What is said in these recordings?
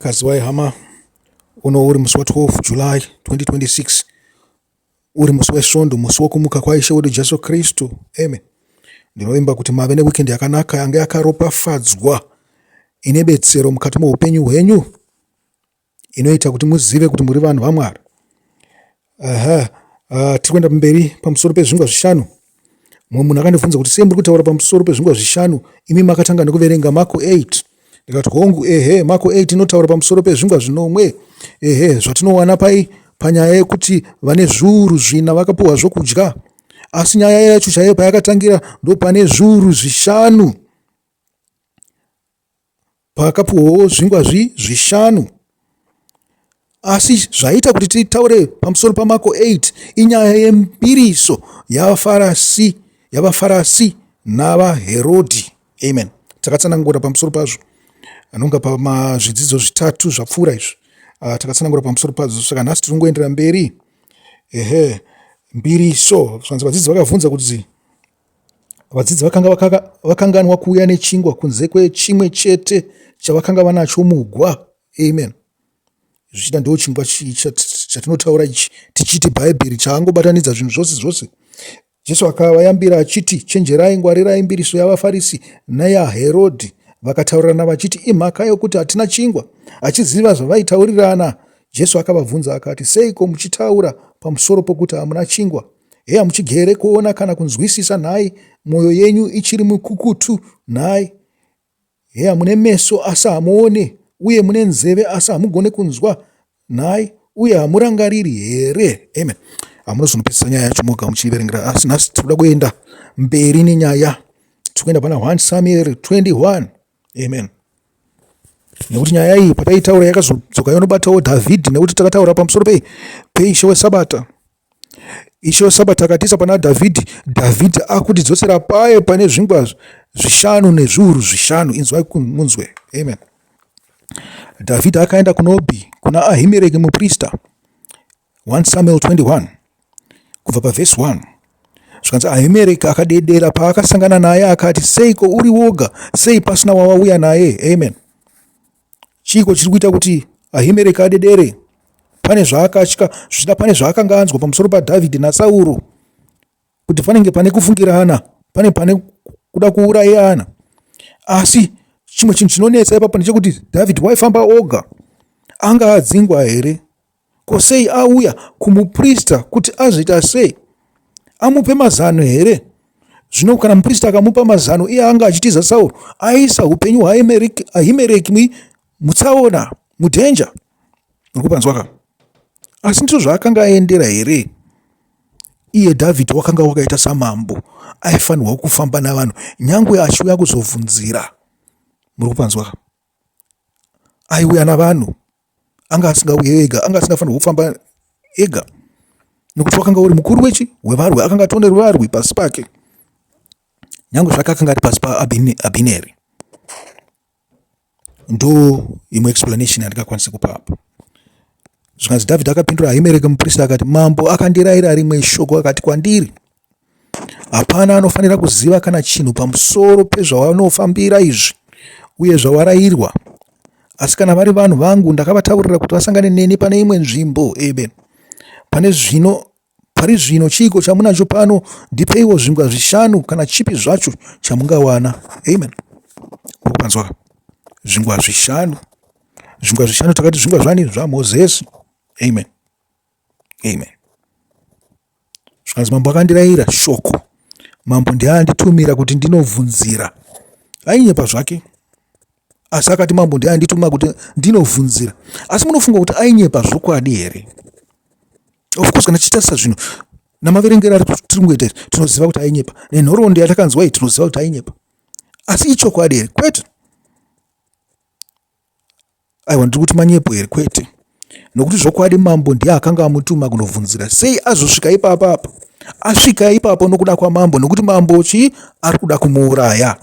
Kaziwai hama, uno uri musi wa 12 July 2026, uri musi weSvondo, musi wokumuka kwaIshe wedu Jesu Kristu. Amen. Ndinovimba kuti mave neweekend yakanaka yanga yakaropafadzwa ine betsero mukati moupenyu hwenyu inoita kuti muzive kuti muri vanhu vaMwari. Aha, tiri kuenda pamberi pamusoro pezvingwa zvishanu. Mumwe munhu akandibvunza kuti sei muri kutaura pamusoro pezvingwa zvishanu imi makatanga nekuverenga Marko 8. Ndikati hongu, ehe, Marko 8 inotaura pamusoro pezvingwa zvinomwe. Ehe, zvatinowana pai panyaya yekuti vane zviuru zvina vakapiwa zvokudya. Asi nyaya yacho chaiyo payakatangira ndopane zviuru zvishanu. Paakapiwawo zvingwa zvi zvishanu. Asi zvaita kuti titaure pamusoro paMako 8 inyaya yembiriso yavaFarasi yavaFarasi navaHerodhi. Amen. Takatsanangura pamusoro pazvo anonga pamazvidzidzo zvitatu zvapfuura izvi. Takatsanangura pamusoro pazvo saka nhasi tiri kungoendera mberi. Ehe, mbiriso. Zvanzi vadzidzi vakavhunza kuti Vadzidzi vakanga vakanganwa kuuya nechingwa kunze kwechimwe chete chavakanga vanacho mugwa. Amen. Zvichida ndo chingwa chatinotaura ichi tichiti Bhaibheri chaangobatanidza zvinhu zvose zvose. Jesu akavayambira achiti, Chenjerai, ngwarirai mbiriso yavaFarisi neyaHerodhi. Vakataurirana vachiti, Imhaka yokuti hatina chingwa. Achiziva zvavaitaurirana, Jesu akavabvunza akati, Seiko muchitaura pamusoro pokuti hamuna chingwa? Heya muchigere kuona kana kunzwisisa nhai, mwoyo yenyu ichiri mikukutu nhai. Heya mune meso asi hamuone, uye mune nzeve asi hamugone kunzwa nhai, uye hamurangariri here? Amen. Hamunozonopedzisa nyaya yacho moga muchiiverengera, asi nhasi tinoda kuenda mberi nenyaya. Tiri kuenda pana 1 Samuel 21. Amen. Nekuti nyaya iyi pataitaura yakazodzoka yonobatawo Dhavhidhi, nekuti takataura pamusoro pei peIshe weSabata. Ishe weSabata akatiisa pana Dhavhidhi, Dhavhidhi akutidzosera paye pane zvingwa zvishanu nezviuru zvishanu. Inzwai munzwe. Amen. Dhavhidhi akaenda kuNobhi kuna Ahimereki muprista. 1 Samuel 21 kubva pavhesi 1 zvikanzi Ahimereki akadedera paakasangana naye akati, seiko uri woga, sei pasina wawauya naye? Amen. Chiiko chiri kuita kuti Ahimereki adedere? Pane zvaakatya, zvichida pane zvaakanga anzwa pamusoro paDhavhidhi naSauro, kuti panenge pane kufungirana, pane pane kuda kuurayana. Asi chimwe chinhu chinonetsa ipapo ndechekuti Dhavhidhi waifamba oga. Anga adzingwa here? Ko sei auya kumuprista kuti azoita sei? Amupe mazano here? Zvino kana muprista akamupa mazano iye anga achitiza Sauro, aisa upenyu hwaAhimereki mutsaona, mudhenja. Uri kupanzwa ka? Asi ndizvo zvaakanga aendera here? Iye Dhavhidhi wakanga wakaita samambo, aifanirwa kufamba navanhu nyangwe achiuya kuzobvunzira. Muri kupanzwa ka? Aiuya navanhu. Anga asingauye ega, anga asingafanirwi kufamba ega nekuti wakanga uri mukuru wechi wevarwi, akanga atone varwi pasi pake, nyange zvake akanga ari pasi paAbhineri. Ndo imwe explanation yandingakwanisa kupa apo. Zvikanzi Dhavhidhi akapindura Ahimereki muprista akati, Mambo akandirayira rimwe shoko akati kwandiri, Hapana anofanira kuziva kana chinhu pamusoro pezvawanofambira izvi uye zvawarayirwa. Asi kana vari vanhu vangu, ndakavataurira kuti vasangane neni pane imwe nzvimbo. Amen. Pane zvino, pari zvino chiiko chamunacho pano? Ndipeiwo zvingwa zvishanu kana chipi zvacho chamungawana. Amen. Uri kupanzwa? Zvingwa zvishanu. Zvingwa zvishanu takati zvingwa zvani? ZvaMozisi. Amen. Amen. Zvikanzi mambo akandirayira shoko. Mambo ndiye anditumira kuti ndinovhunzira. Ainyepa zvake. Asi akati mambo ndiye andituma kuti ndinovhunzira. Asi munofunga kuti ainyepa zvokwadi here? Of course kana tichitarisa zvinhu namaverengero ari tiri kungoita izvi tinoziva kuti ainyepa. Nenhoroondo yatakanzwa iyi tinoziva kuti ainyepa. Asi ichokwadi here? Kwete. Aiwa ndiri kuti manyepo here? Kwete, nokuti zvokwadi mambo ndiye akanga amutuma kunovhunzira. Sei azosvika ipapa apa? Asvika ipapo nokuda kwamambo, nokuti mambo chii? Ari kuda kumuuraya,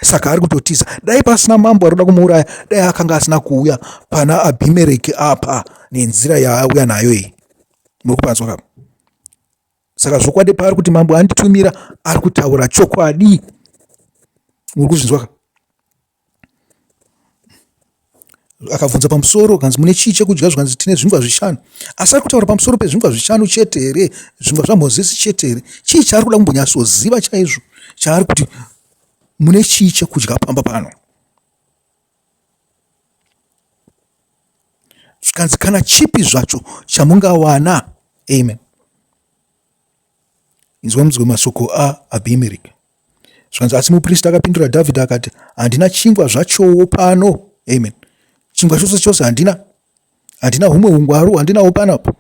saka ari kutotiza. Dai pasina mambo ari kuda kumuuraya, dai akanga asina kuuya pana Abhimereki apa nenzira yaauya nayo iyi. Muri kupanzwa kapa? Saka zvokwadi paari kuti mambo anditumira, ari kutaura chokwadi. Muri kuzvinzwa ka? Akabvunza pamusoro kanzi mune chii chekudya zvikanzi tine zvingwa zvishanu. Asi ari kutaura pamusoro pezvingwa zvishanu chete here? Zvingwa zvaMozisi chete here? Chii chaari kuda kumbonyatsoziva chaizvo chaari kuti mune chii chekudya pamba pano? Zvikanzi kana chipi zvacho chamungawana. Amen. Inzwa munzwe masoko aAbhimereki. Zvikanzi asi mupristi akapindura Dhavhidhi akati, handina chingwa zvachowo pano. Amen. Chingwa chose chose handina. Handina humwe ungwaru handinawo panapo.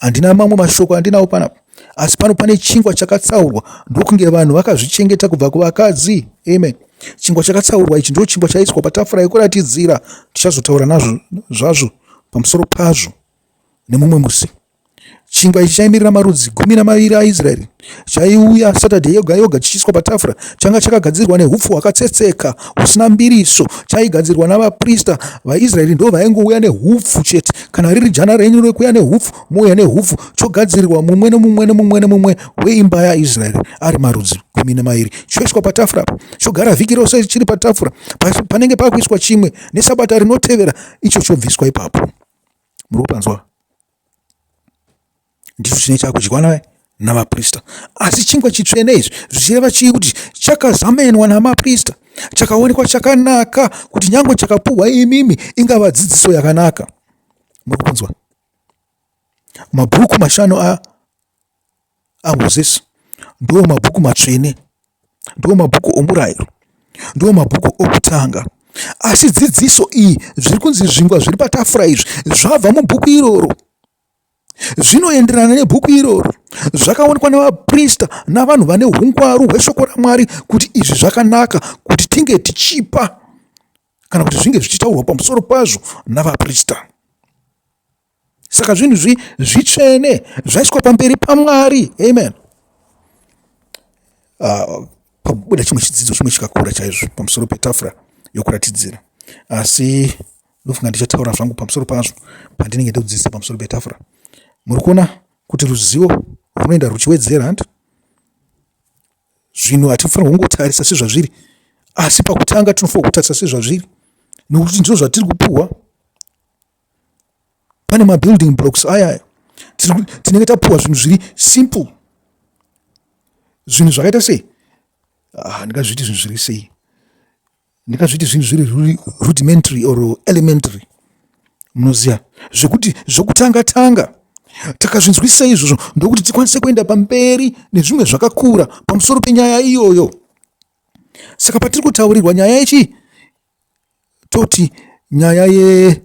Handina mamwe mashoko andinawo panapo. Asi pano pane chingwa chakatsaurwa ndokunge vanhu vakazvichengeta kubva kuvakadzi. Amen. Chingwa chakatsaurwa ichi ndo chingwa chaiswa patafura yekuratidzira. Tichazotaura nazvo zvazvo pamusoro pazvo nemumwe musi. Chingwa ichi chaimirira marudzi 12 aIsraeri. Chaiuya Saturday yoga yoga chichiiswa patafura. Changa chakagadzirwa nehupfu hwakatsetseka husina mbiriso. Chaigadzirwa navaprista. VaIsraeri ndo vaingouya nehupfu chete. Kana riri jana renyu rekuuya nehupfu, mouya nehupfu. Chogadzirwa mumwe nemumwe nemumwe nemumwe weimba yaIsraeri ari marudzi 12. Choiswa patafura apo. Chogara vhiki rose chiri patafura. Panenge pakuiswa chimwe nesabata rinotevera icho chobviswa ipapo. Muri kupanzwa? Ndicho chinenge chakudyiwa naye navaprista. Asi chingwa chitsvene izvi zvichireva chii? Kuti chakazamenwa namaprista, chakaonekwa chakanaka, kuti nyangwe chakapuhwa imimi ingava dzidziso yakanaka. Muri kunzwa? Mabhuku mashanu aMozisi ndiwo mabhuku matsvene, ndiwo mabhuku omurayiro, ndiwo mabhuku okutanga. Asi dzidziso iyi, zviri kunzi zvingwa zviri patafura izvi, zvabva mubhuku iroro, zvinoenderana nebhuku iroro. Zvakaonekwa navaprista navanhu vane ungwaru hweshoko raMwari kuti izvi zvakanaka kuti tinge tichipa kana kuti zvinge zvichitaurwa pamusoro pazvo navaprista. Saka zvinhu zvitsvene zvaiswa pamberi paMwari. Amen. Pabuda chimwe chidzidzo chimwe chikakura chaizvo pamusoro petafura yokuratidzira, asi ndofunga ndichataura zvangu pamusoro pazvo pandinenge ndodzidzisa pamusoro petafura. Muri kuona kuti ruzivo runoenda ruchiwedzera, hanti? Zvinhu hatifanirwa kungotarisa sezvazviri, asi pakutanga tinofanirwa kutarisa sezvazviri, nokuti ndizvo zvatiri kupuhwa. Pane mabuilding blocks aya aya tinenge tapuwa zvinhu zviri simple, zvinhu zvakaita sei? Ndingazviti zvinhu zviri sei? Ndingazviti zvinhu zviri rudimentary or elementary, munoziva, zvekuti zvokutanga tanga takazvinzwisisa izvozvo ndokuti tikwanise kuenda pamberi nezvimwe zvakakura pamusoro penyaya iyoyo. Saka patiri kutaurirwa nyaya yechi toti nyaya ye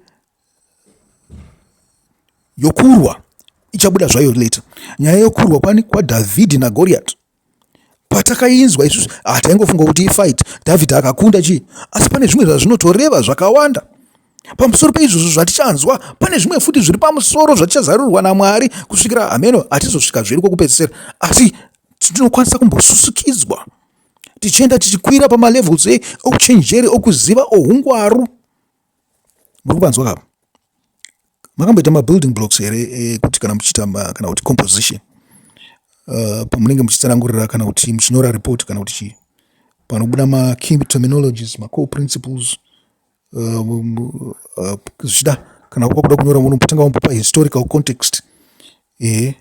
yokurwa ichabuda zvayo later. Nyaya yokurwa kwani kwaDhavhidhi naGoriati, patakainzwa isusu taingofunga kuti ifight, Dhavhidhi akakunda chii, asi pane zvimwe zvazvinotoreva zvakawanda pamusoro peizvozvo zvatichanzwa. Pane zvimwe futi zviri pamusoro zvatichazarurwa naMwari kusvikira hameno hatizosvika zvedu kwokupedzisira, asi tinokwanisa kumbosusukidzwa tichienda tichikwira pamalevels okuchenjeri, okuziva, ohungwaru. Muri kupanzwa kapa? Makamboita mabuilding blocks here ekuti kana muchiita kana kuti composition, pamunenge muchitsanangurira kana kuti muchinyora report kana kuti chii, panobuda makey terminologies, macore principles, zvichida kana kwakuda kunyora unotanga wambopa historical context. Ehe,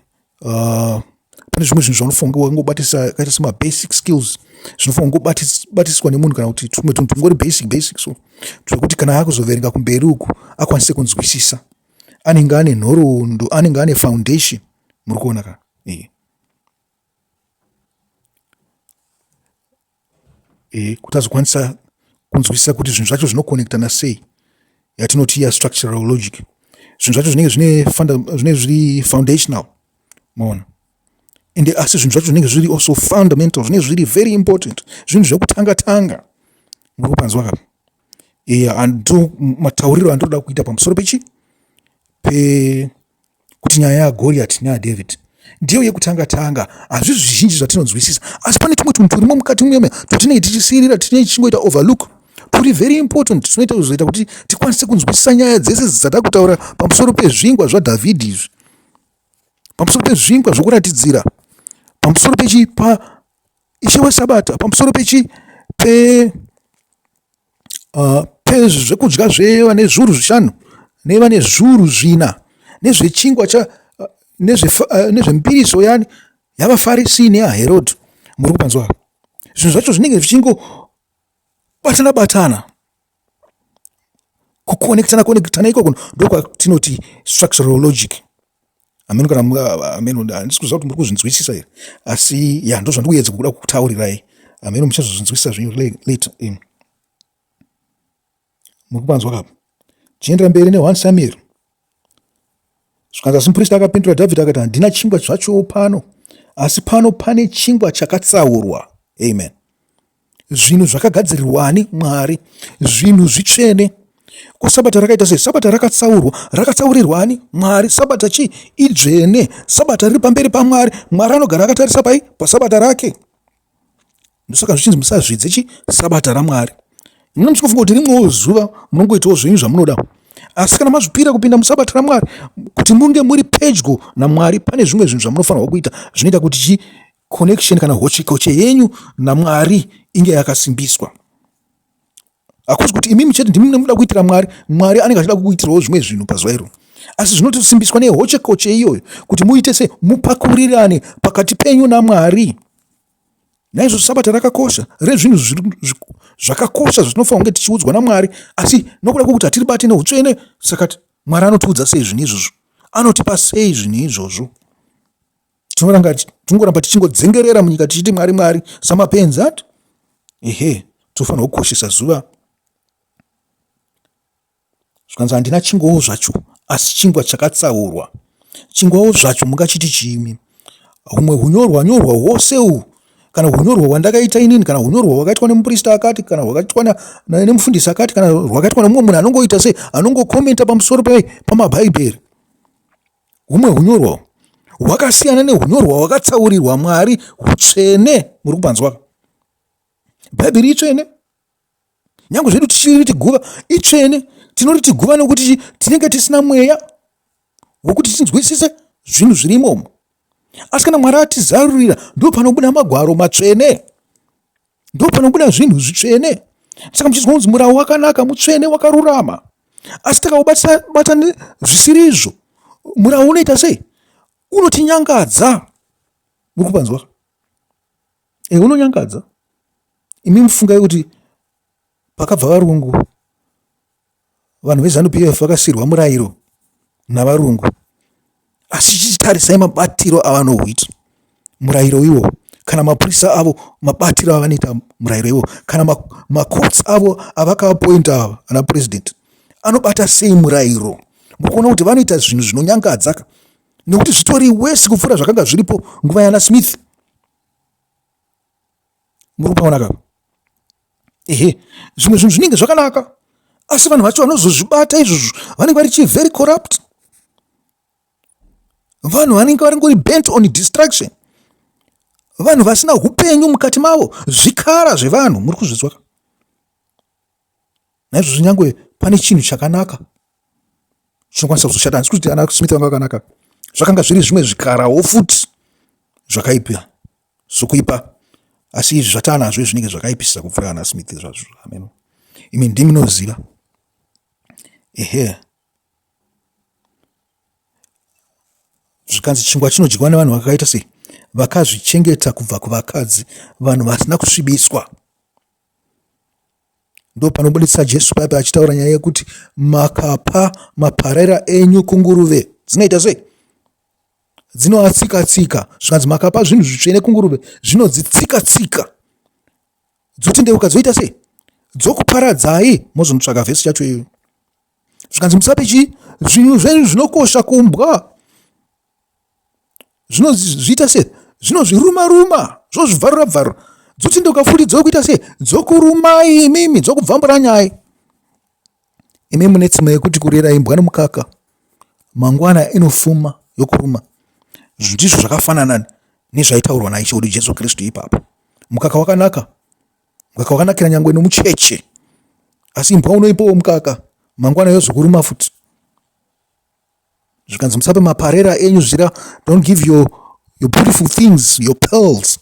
pane zvimwe zvinhu zvaunofanira wangobatisa akaita semabasic skills zvinofanira kungobatiswa nemunhu, kana kuti tumwe tunhu tungori basic basic so zvekuti kana akuzoverenga kumberi uku akwanise kunzwisisa, anenge ane nhoroondo, anenge ane foundation. Muri kuona ka? Kuti azokwanisa kunzwisisa kuti zvinhu zvacho zvinokonektana sei, yatinoti iya structural logic. Zvinhu zvacho zvinenge zvine zviri foundational, maona? Ende asi zvinhu zvacho zvinenge zviri also fundamental, zvinenge zviri very important, zvinhu zvekutanga tanga. Muri kupanzwa kapa? Ndo matauriro andinoda kuita pamusoro pechi pe kuti nyaya yaGoriati neyaDavid ndiyo yekutanga tanga. Hazvisi zvizhinji zvatinonzwisisa, asi pane tumwe tunhu turimo mukati mweme twatinenge tichisiyirira, tinenge tichingoita overlook, turi very important, tunoita kuzoita kuti tikwanise kunzwisisa nyaya dzese dzatava kutaura pamusoro pezvingwa zvaDhavhidhi izvi, pamusoro pezvingwa zvokuratidzira, pamusoro pechi pa Ishe weSabata, pamusoro pechi pe Pezvekudya zvevane zviuru zvishanu nevane zviuru zvina nezvechingwa cha nezvembiriso yani yavaFarisi neyaHerodhi. Muri kupanzwa? Zvinhu zvacho zvinenge zvichingobatana batana. Kukonektana konektana ikoko ndokwatinoti structural logic. Hameno kana hameno handisi kuziva kuti muri kuzvinzwisisa here asi ya ndozvandikuedza kuda kutaurirai. Hameno muchazozvinzwisisa zvenyu later. Muri kupanzwa kapo? Tichiendera mberi ne1 Samuel. Zvikanzi asi mupristi akapindura Dhavhidhi akati, handina chingwa zvachowo pano, asi pano pane chingwa chakatsaurwa. Amen. Zvinhu zvakagadzirirwani Mwari, zvinhu zvitsvene. Ko sabata rakaita sei? Sabata rakatsaurwa, rakatsaurirwani Mwari. Sabata chii? Idzvene. Sabata riri pamberi paMwari. Mwari anogara akatarisa pai? Pasabata rake. Ndosaka zvichinzi musazvidze chi sabata raMwari. Imwe muchikufunga kuti rimwewo zuva munongoitawo zvenyu zvamunoda. Asi kana mazvipira kupinda musabata raMwari kuti munge muri pedyo naMwari, pane zvimwe zvinhu zvamunofanirwa kuita zvinoita kuti chi connection kana hochekoche yenyu naMwari inge yakasimbiswa. Hakusi kuti imimi chete ndimi munoda kuitira Mwari, Mwari anenge achida kukuitirawo zvimwe zvinhu pazuva iro. Asi zvinotosimbiswa nehochekoche iyoyo kuti muite se mupakurirane pakati penyu naMwari. Naizvozvo Sabata rakakosha rezvinhu zvakakosha zvatinofanira kunge tichiudzwa naMwari, asi nokuda kwokuti hatiribati neutsvene, saka Mwari anotiudza sei zvinhu izvozvo? Anotipa sei zvinhu izvozvo? Tinongoramba tichingodzengerera munyika tichiti Mwari Mwari samapenzi ati ehe, tofanirwa kukoshesa zuva. Zvikanzi handina chingwawo zvacho asi chingwa chakatsaurwa. Chingwawo zvacho mungachiti chiimi? Humwe hunyorwa nyorwa hwose uhu kana hunyorwa hwandakaita inini kana hunyorwa hwakaitwa nemuprista akati kana hwakaitwa nemufundisi akati kana hwakaitwa nemumwe munhu anongoita sei anongokomenta pamusoro pamabhaibheri. Humwe hunyorwa hwakasiyana nehunyorwa hwakatsaurirwa Mwari hutsvene. Muri kupanzwa? Bhaibheri itsvene. Nyange zvedu tichiriti guva itsvene, tinoriti guva nokuti tinenge tisina mweya wekuti tinzwisise zvinhu zviri imomo. Asi kana Mwari atizarurira, ndo panobuda magwaro matsvene, ndo panobuda zvinhu zvitsvene. Saka muchinzwa kunzi murau wakanaka, mutsvene, wakarurama, asi takaubata zvisiri izvo, murau unoita sei? Unotinyangadza. Muri kupanzwa? E, unonyangadza. Imi mufungai kuti pakabva varungu, vanhu veZanu PF vakasiirwa murayiro navarungu, asi chichitarisai mabatiro avanohuita murayiro iwo, kana mapurisa avo mabatiro avanoita murayiro iwo, kana macourts avo avakaapointa ava ana president anobata sei murayiro. Muri kuona kuti vanoita zvinhu zvinonyangadza ka, nekuti zvitori wesi kupfuura zvakanga zviripo nguva yana Smith. Muri kupaona ka? Ehe, zvimwe zvinhu zvinenge zvakanaka, asi vanhu vacho vanozozvibata izvozvo vanenge vari chii very corrupt. Vanhu vanenge varingori bent on destruction, vanhu vasina upenyu mukati mavo, zvikara zvevanhu. Muri kuzvinzwa ka? Naizvozvo nyangwe pane chinhu chakanaka chinokwanisa kuzoshata, handisi kuti ana Smith vanga vakanaka, zvakanga zviri zvimwe zvikarawo futi zvakaipa sokuipa, asi izvi zvataanazvo zvinenge zvakaipisisa kupfuura ana Smith zvazvo. Ameno, imi ndimi munoziva. Ehe, zvikanzi chingwa chinodyiwa nevanhu vakaita sei? Vakazvichengeta kubva kuvakadzi, vanhu vasina kusvibiswa. Ndopanobuditsa Jesu paya achitaura nyaya yekuti makapa maparera enyu kunguruve dzinoita sei? Dzinoatsika-tsika. Zvikanzi makapa zvinhu zvitsvene kunguruve, zvinodzitsika-tsika, dzotendeuka dzoita sei? Dzokuparadzai. Mozonotsvaka vhesi yacho iyoyo. Zvikanzi musape chii? Zvinhu zvenyu zvinokosha kumbwa, zvinozviita sei? Zvinozviruma ruma, zvozvibvarura bvarura, dzotendeuka futi dzokuita sei? Dzokurumai imimi, dzokubvambura nyai. Imi mune tsima yekuti kurera imbwa nomukaka, mangwana inofuma yokuruma. Ndizvo zvakafanana nezvaitaurwa naIshe wedu Jesu Kristu ipapo. Mukaka wakanaka, mukaka wakanakira nyangwe nomucheche, asi imbwa unoipawo mukaka, mangwana yozokuruma futi. Zvikanzi musape maparera enyu zvira, don't give your beautiful things, your pearls,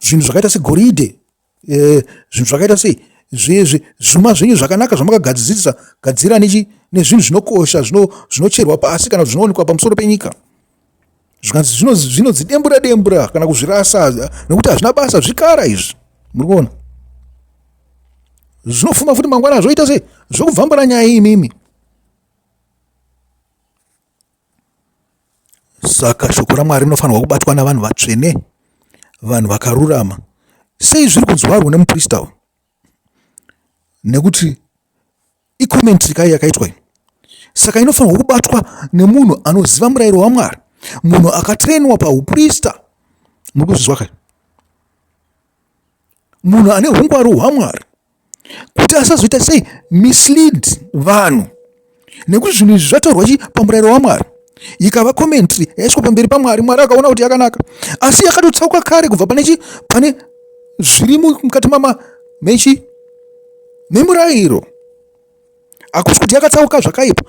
zvinhu zvakaita segoridhe, zvinhu zvakaita sei, zvuma zvenyu zvakanaka zvamakagadzirisa gadzira nechi nezvinhu zvinokosha zvinocherwa pasi kana zvinowanikwa pamusoro penyika. Zvikanzi zvinodzidembura dembura kana kuzvirasa nekuti hazvina basa, zvikara izvi. Muri kuona? Zvinofuma futi mangwana zvoita sei? Zvokubvambura nyaya imimi. Saka shoko raMwari rinofanirwa kubatwa navanhu vatsvene, vanhu vakarurama. Sei zviri kunzwarwo nemuprista uyu? Nekuti icommentary kai yakaitwa iyi. Saka inofanirwa kubatwa nemunhu anoziva murayiro waMwari, munhu akatrainwa pauprista. Muri kuzvinzwa kai? Munhu ane ungwaru hwaMwari kuti asazoita sei mislead vanhu nekuti zvinhu izvi zvataurwa chi pamurayiro wamwari ikava commentary yaiswa pamberi pamwari mwari akaona kuti yakanaka asi yakatotsauka kare kubva pane chi pane zviri mukati mama mechi memurayiro hakusi kuti yakatsauka zvakaipa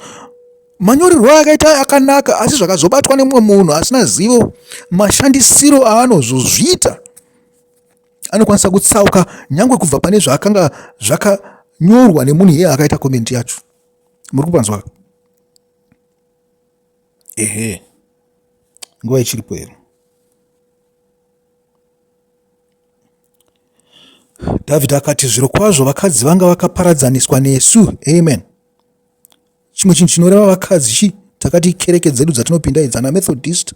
manyorerwo akaita akanaka asi zvakazobatwa nemumwe munhu asina zivo mashandisiro aanozozviita anokwanisa kutsauka nyangwe kubva pane zvaakanga zvakanyorwa nemunhu iye akaita komenti yacho. Muri kupanzwa? Ehe, nguva ichiripo here? Dhavhidhi akati, zvirokwazvo vakadzi vanga vakaparadzaniswa nesu. Amen. Chimwe chinhu chinoreva vakadzi chi takati kereke dzedu dzatinopinda idzi ana Methodist,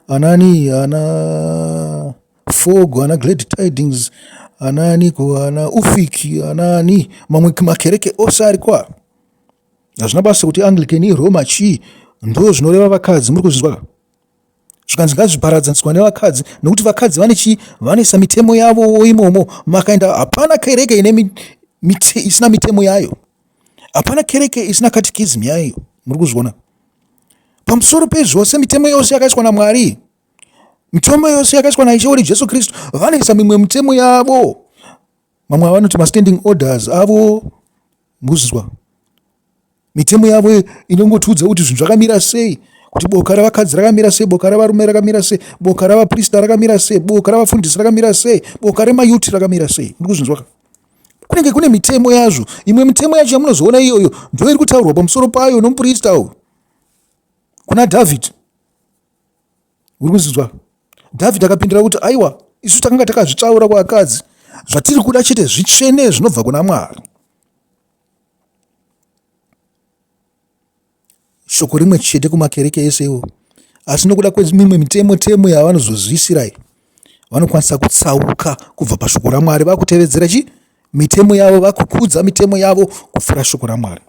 anani ana Fog, ana Glad Tidings, anani ko ana Ufiki, anani mamwe makereke ose ariko aya. Hazvina basa kuti Anglican iRoma chii, ndo zvinoreva vakadzi. Muri kuzvinzwa ka? Zvikanzi ngazviparadzaniswa nevakadzi nekuti vakadzi vane chii, vanoisa mitemo yavowo imomo. Makaenda hapana kereke ine isina mitemo yayo. Hapana kereke isina katikizmu yayo. Muri kuzviona? Pamusoro pezvose, mitemo yose yakaiswa naMwari, mitemo yose yakaiswa naIshe wedu Jesu Kristu, vanoisa mimwe mitemo yavo. Mamwe avanoti mastanding orders avo, mukuzvinzwa? Mitemo yavo inongotiudza kuti zvinhu zvakamira sei, kuti boka ravakadzi rakamira sei, boka ravarume rakamira sei, boka ravaprista rakamira sei, boka ravafundisi rakamira sei, boka remayuti rakamira sei. Muri kuzvinzwa ka? Kunenge kune mitemo yazvo. Imwe mitemo yacho yamunozoona iyoyo ndo iri kutaurwa pamusoro payo nomuprista uyu kuna Dhavhidhi. Uri kuzvinzwa? Dhavhidhi akapindura kuti, aiwa, isu takanga takazvitsaura kuvakadzi. Zvatiri kuda chete zvitsvene zvinobva kuna Mwari. Shoko rimwe chete kumakereke ese iwo, asi nokuda kwemimwe mitemo temo yavanozozviisirai, vanokwanisa kutsauka kubva pashoko raMwari vakutevedzera chi mitemo yavo, vakukudza mitemo yavo kupfuura shoko raMwari.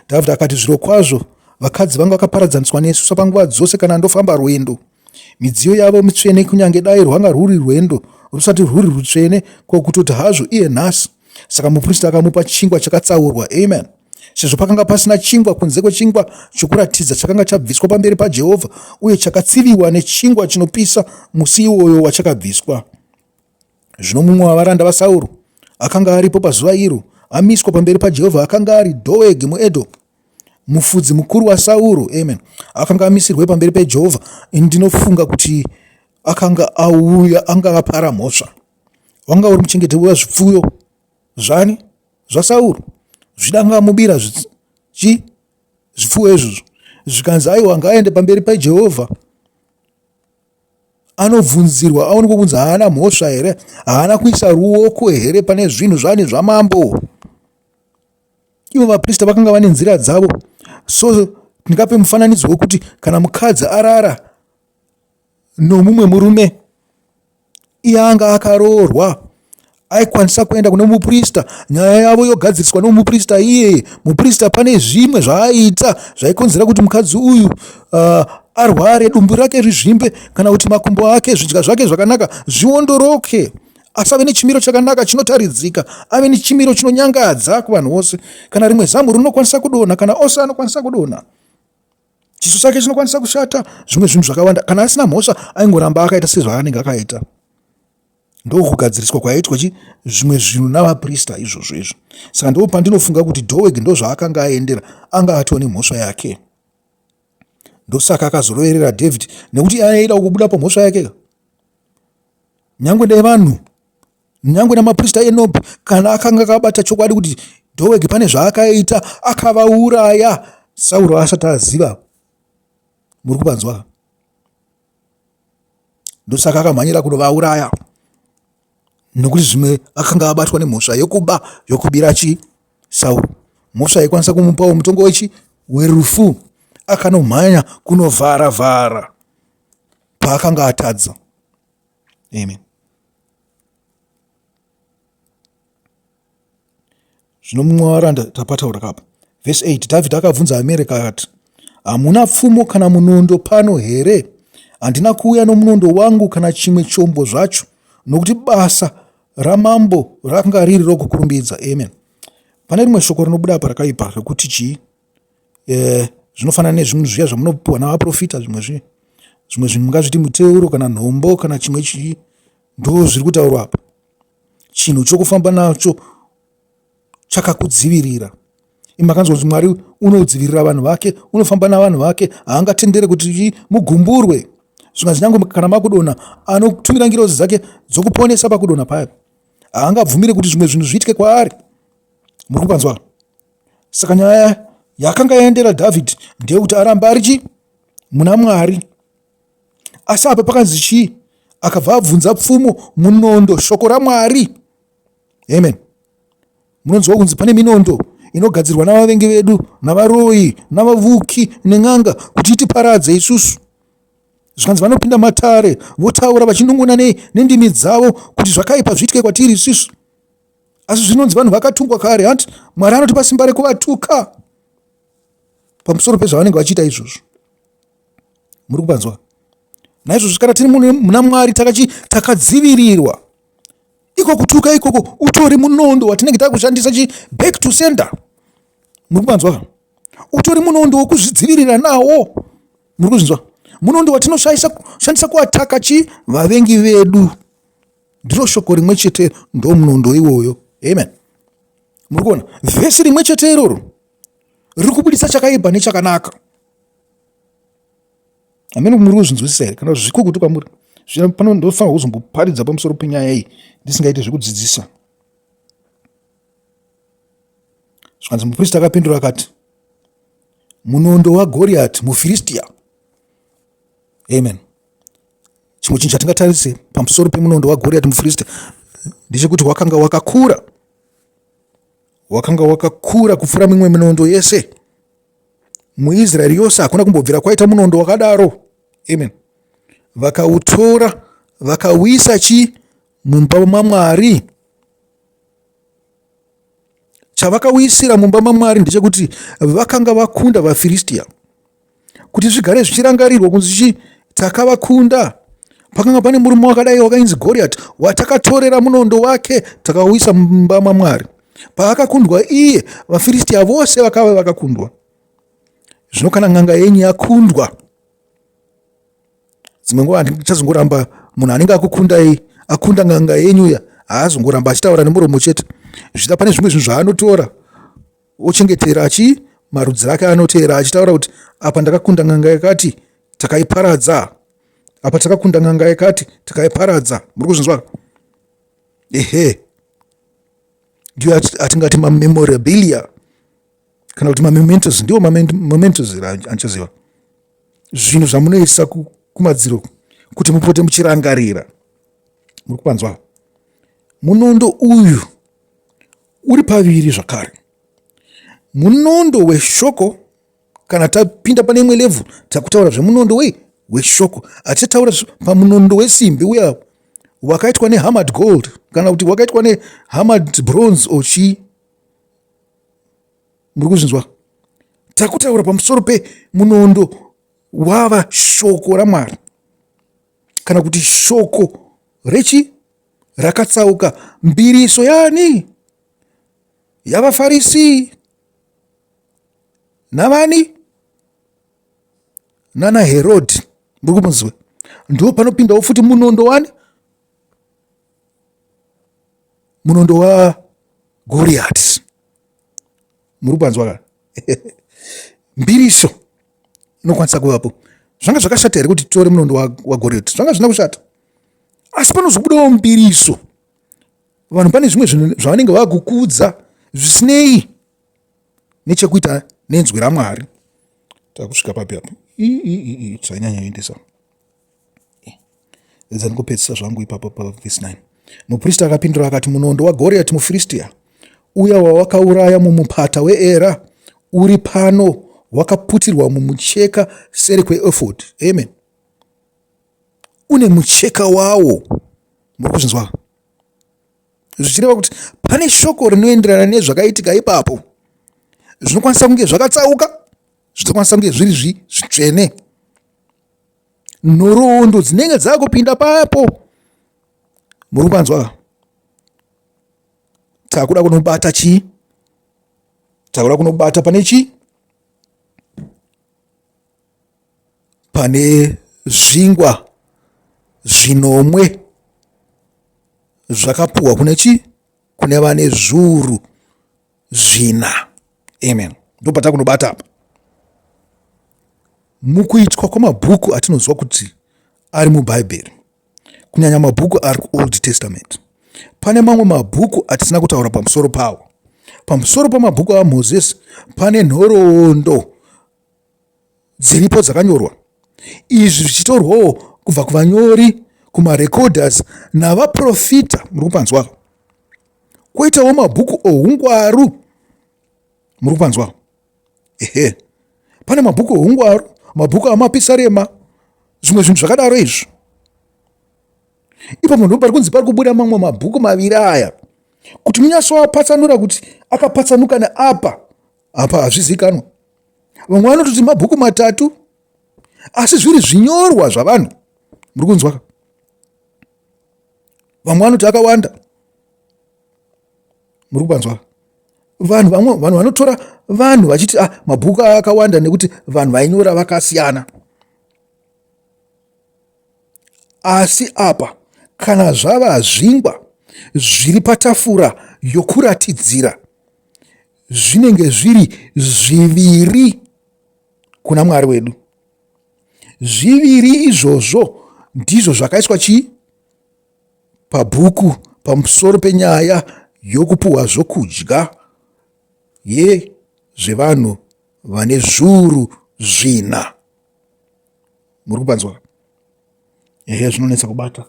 Dhavhidhi akati, Zvirokwazvo vakadzi vangu vakaparadzaniswa nesu sapanguva dzose kana ndofamba rwendo. Midziyo yavo mitsvene kunyange dai rwanga rwuri rwendo rusati rwuri rutsvene, ko kutoti hazvo iye nhasi. Saka muprista akamupa chingwa chakatsaurwa. Amen. Sezvo pakanga pasina chingwa kunze kwechingwa chokuratidza chakanga chabviswa pamberi paJehovha uye chakatsiviwa nechingwa chinopisa musi iwoyo wachakabviswa. Zvino mumwe wavaranda vaSauro akanga aripo pazuva iro amiswa pamberi paJehovha akanga ari Dhoegi muEdhomu, mufudzi mukuru waSauro. Amen. Akanga amisirwe pamberi peJehovha. Ndinofunga kuti akanga auya, anga apara mhosva. Wanga uri muchengeti wezvipfuyo zvani? ZvaSauro. Zvida anga amubira chi zvipfuwo izvozvo. Zvikanzi aiwa ngaaende pamberi paJehovha. Anobvunzirwa aonekwe kunzi haana mhosva here, haana kuisa ruoko here pane zvinhu zvani zvamambo. Ivo vaprista vakanga vane nzira dzavo. So ndingape mufananidzo wekuti kana mukadzi arara nomumwe murume iye anga akaroorwa aikwanisa kuenda kune muprista nyaya yavo yogadziriswa nomuprista iyeye muprista pane zvimwe zvaaiita zvaikonzera kuti mukadzi uyu arware dumbu rake rizvimbe kana kuti makumbo ake zvidya zvake zvakanaka zviondoroke asave nechimiro chakanaka chinotaridzika ave nechimiro chinonyangadza kuvanhu vose kana rimwe zamu rinokwanisa kudonha kana ose anokwanisa kudonha chiso chake chinokwanisa kushata zvimwe zvinhu zvakawanda kana asina mhosva aingoramba akaita sezvaanenge akaita ndokugadziriswa kwaiitwa chi zvimwe zvinhu navaprista izvozvo izvo saka ndo pandinofunga kuti Doeg ndozvaakanga aendera anga atone mhosva yake ndosaka akazoroverera David nekuti aida kubuda pamhosva yake nyangwe dai vanhu. Nyangwe namaprista eNobhi, kana akanga akabata chokwadi kuti Dowegi pane zvaakaita, akavauraya Sauro asati aziva. Muri kupanzwa? Ndosaka akamhanyira kunovauraya, nokuti zvimwe akanga abatwa nemhosva yokuba, yokubira chi Sauro, mhosva yaikwanisa kumupawo mutongo wechi werufu. Akanomhanya kunovhara vhara paakanga atadza. Amen. Zvino mumwe wavaranda tapataura kapa. Vhesi 8, Dhavhidhi akabvunza Ahimereki akati, Hamuna pfumo kana munondo pano here? Handina kuuya nomunondo wangu kana chimwe chombo zvacho, nokuti basa ramambo rakanga riri rokukurumbidza. Amen. Pane rimwe shoko rinobuda apa rakaipa rekuti chii? Eh, zvinofanana nezvinhu zviya zvamunopiwa navaprofita, zvimwe zvi zvimwe zvinhu mungazviti muteuro kana nhombo kana chimwe chii, ndo zviri kutaurwa apa. Chinhu chokufamba nacho chakakudzivirira. Makanzwa kuti Mwari unodzivirira vanhu vake, unofamba navanhu vake, haangatendere kuti mugumburwe. Zvikanzi nyange kana makudonha, anotumira ngirozi dzake dzokuponesa pakudonha paya. Haangabvumire kuti zvimwe zvinhu zviitike kwaari. Muri kupanzwa? Saka nyaya yakanga yaendera Dhavhidhi ndeyekuti arambe ari chi muna Mwari. Asi apa pakanzi chii? Akabva abvunza pfumo, munondo, shoko raMwari. Amen. Munonzwa kunzi pane minondo inogadzirwa navavengi vedu, navaroyi, navavuki nen'anga kuti itiparadze isusu. Zvikanzi vanopinda matare votaura vachinun'una nendimi dzavo kuti zvakaipa zviitike kwatiri isusu. Asi zvinonzi vanhu vakatungwa kare, hanti Mwari anotipa simba rekuvatuka pamusoro pezvavanenge vachiita izvozvo. Muri kupanzwa? Naizvozvo kana tiri muna Mwari takadzivirirwa. Iko kutuka ikoko utori munondo watinenge takushandisa chi back to sender. Muri kupanzwa? Utori munondo wokuzvidzivirira nawo. Muri kuzvinzwa? Munondo watinoshandisa kuataka chi vavengi vedu. Ndiro shoko rimwe chete ndo munondo iwoyo. Amen. Muri kuona vhesi rimwe chete iroro riri kubudisa chakaipa nechakanaka. Hameno muri kuzvinzwisisa here kana zvikukutu kwamuri? Zvino pano ndofanirwa kuzomboparidza pamusoro penyaya iyi ndisingaite zvekudzidzisa. Zvikanzi mupristi akapindura akati, munondo waGoriati muFiristia. Amen. Chimwe chinhu chatingatarise pamusoro pemunondo waGoriati muFiristia ndechekuti wakanga wakakura, wakanga wakakura kupfuura mimwe minondo yese muIsraeri yose. Hakuna kumbobvira kwaita munondo wakadaro. Amen. Vakautora vakauisa chi mumba maMwari. Chavakauisira mumba maMwari ndechekuti vakanga vakunda vaFiristia, kuti zvigare zvichirangarirwa kunzi chi takavakunda. Pakanga pane murume wakadai wakainzi Goriati watakatorera munondo wake takauisa mumba maMwari. Paakakundwa iye, vaFiristia vose vakava vakakundwa. Zvino kana n'anga yenyu yakundwa, dzimwe nguva handichazongoramba munhu anenge akukundai, akunda n'anga yenyu ya, haazongoramba achitaura nemuromo chete. Zvichida pane zvimwe zvinhu zvaanotora ochengetera achi marudzi ake anoteera achitaura kuti apa ndakakunda n'anga yakati takaiparadza, apa takakunda n'anga yakati takaiparadza. Muri kuzvinzwa? Ehe, ndiyo atingati mamemorabilia kana kuti mamementos. Ndiwo mamementos andichaziva, zvinhu zvamunoisa kumadziro kuti mupote muchirangarira. Muri kupanzwa? Munondo uyu uri paviri zvakare, munondo weshoko. Kana tapinda pane imwe level takutaura zvemunondo wei weshoko, hatichataura pamunondo wesimbi uya wakaitwa nehammered gold kana kuti wakaitwa nehammered bronze or chii. Muri kuzvinzwa? Takutaura pamusoro pemunondo wava shoko raMwari, kana kuti shoko rechi rakatsauka mbiriso yani yavaFarisi navani nana Herodhi. Muri kumunzwa? Ndo panopindawo futi munondo wani, munondo waGoriati. Muri kupanzwa ka? Mbiriso inokwanisa kuvapo. Zvanga zvakashata here kuti titore munondo waGoriati? Zvanga zvina kushata, asi panozobudawo mbiriso. Vanhu pane zvimwe zvinhu zvavanenge vakukudza zvisinei nechekuita nenzwi raMwari. Takusvika papi apa? Tanyanya kuendesa. Edza ndikupedzisa zvangu ipapo pavhesi 9. Muprista akapindura akati, munondo waGoriati muFiristia, uya wawakauraya mumupata weEra, uri pano wakaputirwa mumucheka seri kweefodhi. Amen. Une mucheka wawo. Muri kuzvinzwa? Zvichireva kuti pane shoko rinoenderana nezvakaitika ipapo. Zvinokwanisa kunge zvakatsauka, zvinokwanisa kunge zviri zvitsvene. Nhoroondo dzinenge dzakupinda papo. Muri kupanzwa? Takuda kunobata chii? Takuda kunobata pane chii? Pane zvingwa zvinomwe zvakapuhwa kune chii? Kune vane zviuru zvina. Amen. Ndopatakunobata apa. Mukuitwa kwamabhuku atinonzwa kuti ari muBhaibheri, kunyanya mabhuku ari kuOld Testament, pane mamwe mabhuku atisina kutaura pamusoro pawo. Pamusoro pamabhuku aMozisi pane nhoroondo dziripo dzakanyorwa, izvi zvichitorwawo kubva kuvanyori, kumarecorders navaprofita. Muri kupanzwa? Kwoitawo mabhuku oungwaru. Muri kupanzwa? Ehe, pane mabhuku oungwaru, mabhuku amapisarema, zvimwe zvinhu zvakadaro izvi. Ipapo ndipo pari kunzi pari kubuda mamwe mabhuku maviri aya, kuti munyatsoapatsanura kuti akapatsanuka neapa apa hazvizikanwa. Vamwe vanototi mabhuku matatu, asi zviri zvinyorwa zvavanhu. Muri kunzwa? Vamwe vanoti akawanda. Muri kupanzwa? Vanhu vamwe vanhu vanotora vanhu vachiti ah, mabhuku akawanda nekuti vanhu vainyora vakasiyana. Asi apa kana zvava zvingwa zviri patafura yokuratidzira, zvinenge zviri zviviri kuna Mwari wedu. Zviviri izvozvo ndizvo zvakaiswa chii? Pabhuku pamusoro penyaya yokupuhwa zvokudya yezvevanhu vane zviuru zvina. Muri kupanzwa? Ehe, zvinonetsa kubata,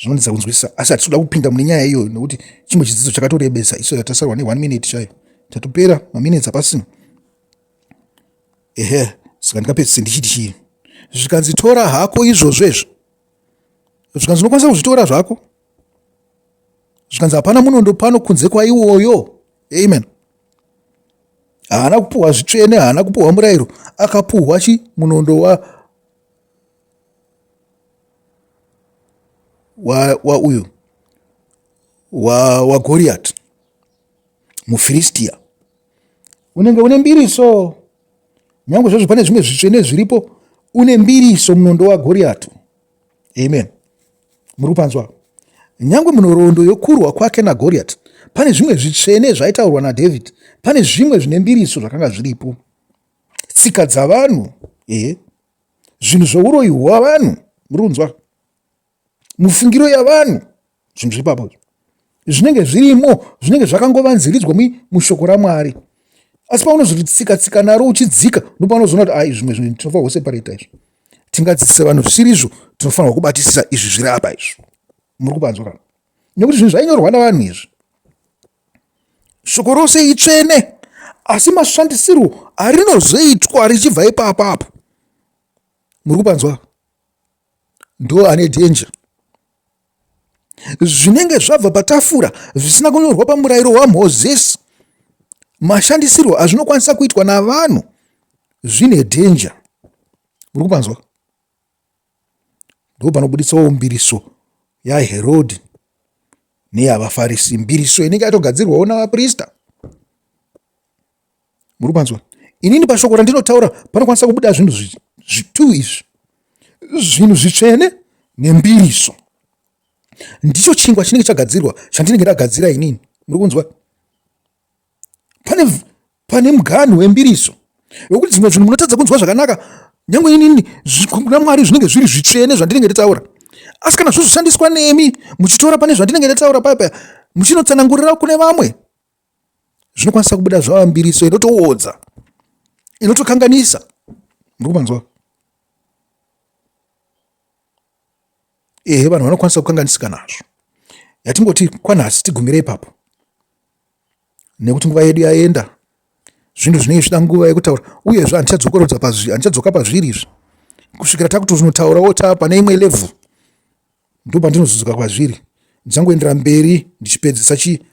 zvinonetsa kunzwisisa, asi hatisi kuda kupinda mune nyaya iyoyo nekuti chimwe chidzidzo chakatorebesa. Isu tatasarwa ne1 minute chaiyo, tatopera maminutes hapasina. Ehe, saka ndingapedzise ndichiti chii? Zvikanzi tora hako izvozvo izvo, zvikanzi unokwanisa kuzvitora zvako, zvikanzi hapana munondo pano kunze kwaiwoyo. Amen. Haana kupuhwa zvitsvene, haana kupuhwa murayiro, akapuhwa chi munondo wa wa uyu wa waGoriati muFiristia. Unenge une mbiriso, nyange zvazvo pane zvimwe zvitsvene zviripo, une mbiriso munondo waGoriati. Amen. Muri kupanzwa? Nyange munhoroondo yokurwa kwake naGoriati, pane zvimwe zvitsvene zvaitaurwa naDavid, pane zvimwe zvine mbiriso zvakanga zviripo. Tsika dzavanhu, ehe, zvinhu zvouroyi hwavanhu, muri kunzwa? Mufungiro yavanhu, zvinhu zviri papo zvinenge zvirimo, zvinenge zvakangovanziridzwa mushoko raMwari. Asi paunozoti tsika tsika naro uchidzika, ndopaunozoona kuti ai, zvimwe zvinhu tinofanirwa kuseparata izvi. Tingadzidzise vanhu zvisiri izvo, tinofanirwa kubatisisa izvi zviri apa izvi. Muri kupanzwa kana? Nekuti zvinhu zvainyorwa navanhu izvi. Shoko rose itsvene, asi mashandisirwo arinozoitwa richibva ipapo apo. Muri kupanzwa? Ndo ane danger. Zvinenge zvabva patafura zvisina kunyorwa pamurayiro waMozisi, mashandisirwo azvinokwanisa kuitwa navanhu zvine danger. Muri kupanzwa? Ndo panobuditsawo mbiriso yaHerodhi neyavaFarisi, mbiriso inenge yatogadzirwawo navaprista. Muri kupanzwa? Inini pashoko randinotaura panokwanisa kubuda zvinhu zvitu izvi, zvinhu zvitsvene nembiriso. Ndicho chingwa chinenge chagadzirwa chandinenge ndagadzira inini. Muri kunzwa? Pane pane muganhu wembiriso wekuti dzimwe zvinhu munotadza kunzwa zvakanaka, nyange inini kuna Mwari zvinenge zviri zvitsvene zvandinenge ndataura, asi kana zvozoshandiswa nemi muchitora pane zvandinenge ndataura paya paya, muchinotsanangurira kune vamwe zvinokwanisa kubuda zvava mbiriso inotoodza inotokanganisa muri kumanzwa ehe vanhu vanokwanisa kukanganisika nazvo yatingoti kwanhasi tigumire ipapo nekuti nguva yedu yaenda zvinhu zvinenge zvichida nguva yekutaura uyezve handichadzokorodza pazvi handichadzoka pazviri izvi kusvikira takutozonotaurawo taa pane imwe level ndopandinozodzoka kwazviri ndichangoendera mberi ndichipedzisa chi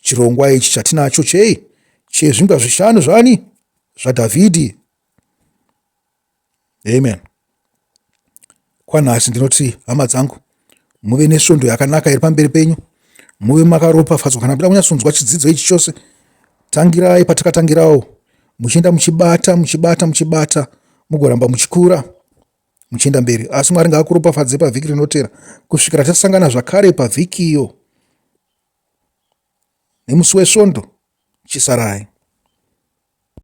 chirongwa ichi chatinacho chei chezvingwa zvishanu zvani zvadhavhidhi Amen. Kwanhasi ndinoti hama dzangu, muve nesvondo yakanaka iri pamberi penyu, muve makaropafadzwa. Kana muchida kunyatsonzwa chidzidzo ichi chose, tangirai patakatangirawo, muchienda muchibata, muchibata, muchibata, mugoramba muchikura muchienda mberi. Asi Mwari ngaakuropafadze pavhiki rinotera kusvikira tasangana zvakare pavhiki iyo nemusi wesvondo. Chisarai.